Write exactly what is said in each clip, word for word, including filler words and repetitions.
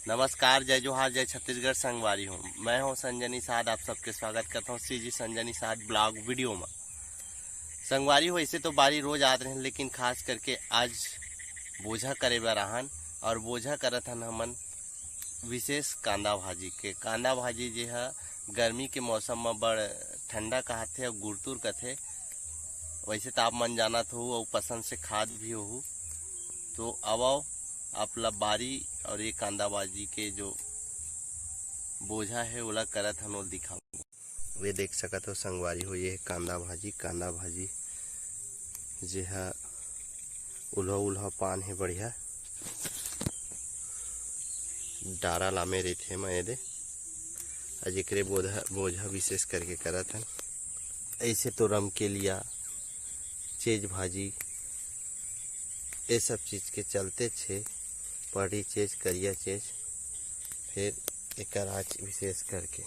नमस्कार, जय जोहार, जय छत्तीसगढ़ संगवारी हो। मैं हूं संजय निषाद, आप सबके स्वागत करता हूं CG Sanjay Nishad blog video में। संगवारी हो, ऐसे तो बारी रोज आत रहन, लेकिन खास करके आज बोझा करे बर आहन और बोझा करत हन हमन विशेष कांदा भाजी के। कांदा भाजी जे ह गर्मी के मौसम में बड़ ठंडा कहथे और गुरतुर कथे, वैसे तो आप मन जानत हो और पसंद से खात भी हो। तो आवव, आप ला बारी और ये कांदा भाजी के जो बोझा है, ओला करत हन, ओला दिखाऊं। ये देख सकत हो संगवारी हो, ये है कांदा भाजी। कांदा भाजी जे ह उल्हा उल्हा पान है, बढ़िया डारा लामे रहिथे एमा, ये दे। आज एकरे बोझा, बोझा विशेष करके करत हन। ऐसे तो रमकेलिया, चेज भाजी, ये सब चीज के चलते छे, पढ़ी चेज, करिया चेज, फिर एकर आज विशेष करके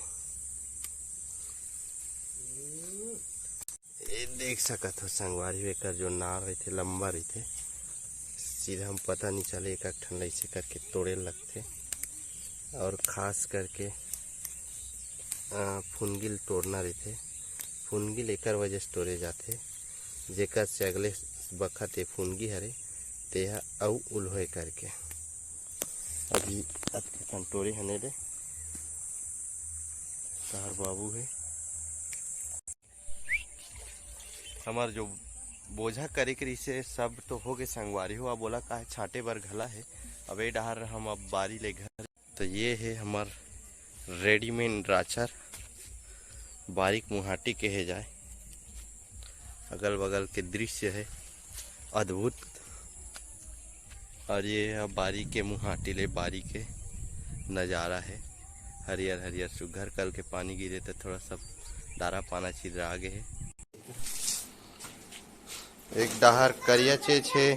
ये देख सकत हो संगवारी हो, एकर जो नार रहिथे, लंबा रहिथे, सीधा हम पता नहीं चले, एक एक ठन ऐसे करके तोड़े लगथे। और खास करके, अ, फुनगिल तोड़ना रहिथे। फुनगिल एकर वजह से तोड़े जाथे, जेकर से अगले बखत ये फुनगी हरे, तेहा अउ उल्होए करके। अभी अतके कन टोरे हने ले, तहर बाबू है। हमर जो बोझा करे के रहिसे, सब तो हो गए संगवारी हो। अब ओला का है, छांटे बर घला है। अब ए डहार हम अब बारी ले घर। तो ये है हमर रेडीमेड राचर, बारी के मुहाटी कहे जाए। अगल बगल के दृश्य है अद्भुत। और ये है बारी के मुहाटी ले बारी के नज़ारा है, हरियर हरियर सुघर। कल के पानी गिरे तो थोड़ा सा डारा पाना चिर्रा गे है। एक डहर करिया चेच हे,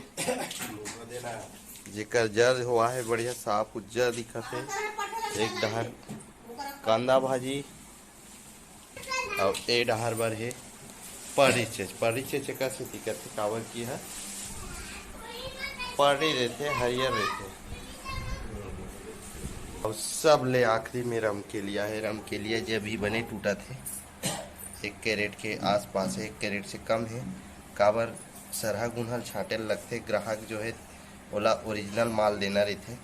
जेकर जर होवा हे बढ़िया साफ उज्जर दिखत हे। एक डहर कांदा भाजी, अउ ए डहर बर हे पड़ी चेच। पड़ी चेच एकर सेती कथे, काबर कि ह पड़ी रहिथे, हरियर रहिथे। अउ सबले आखिरी में रमकेलिया हे। रमकेलिया जे अभी बने टूटत हे, एक कैरेट के आसपास हे, एक कैरेट से कम हे। काबर सरहा गुनहल छांटे ल लगथे, ग्राहक जो हे ओला ओरिजिनल माल देना रहिथे।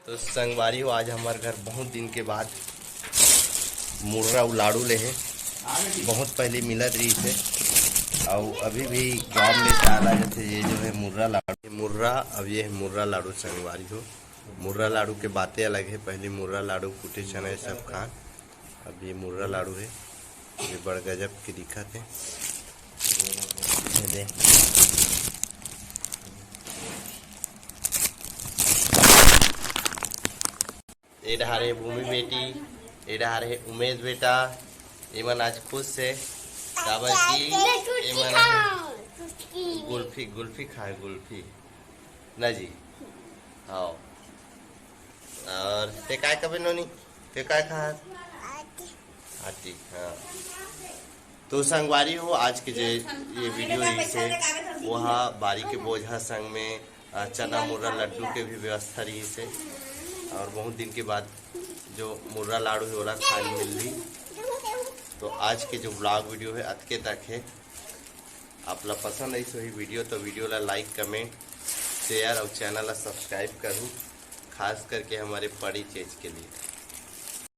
तो संगवारी हो, आज हमर घर बहुत दिन के बाद मुर्रा अउ लाडू ले हे। बहुत पहले मिलत रहिस हे, अउ अभी भी गांव में चाला जाथे। ये जो है मुर्रा लाडू, मुर्रा, अब ये है मुर्रा लाडू संगवारी हो। मुर्रा लाडू के बातें अलग है, पहले मुर्रा लाडू, कुटे चना, ये सब खान। अब ये मुर्रा लाडू है, ये बड़ गजब के दिखत है। ये दे। ए डहार हे भूमि बेटी, ए डहार हे उमेश बेटा। एमन आज खुश हे, काबर कि एमन गुल्फी, गुल्फी खाए, गुल्फी ना जी। हाँ, और ते काय कबे नोनी, ते काय खा? आती, हाँ। तो संगवारी हो, आज के जे ये वीडियो रहिस हे, वह बारी के बोझा संग में, अ, चना मुर्रा लड्डू के भी व्यवस्था रहिस हे। और बहुत दिन के बाद जो मुर्रा लाडू हे, ओला खाए मिलही। तो आज के जो ब्लॉग वीडियो हे, अतके तक हे। आप ला पसंद आइस होही वीडियो, तो वीडियो ला like, comment, share और चैनल ला subscribe करहू, खास करके हमर पड़ी चेच के लिए।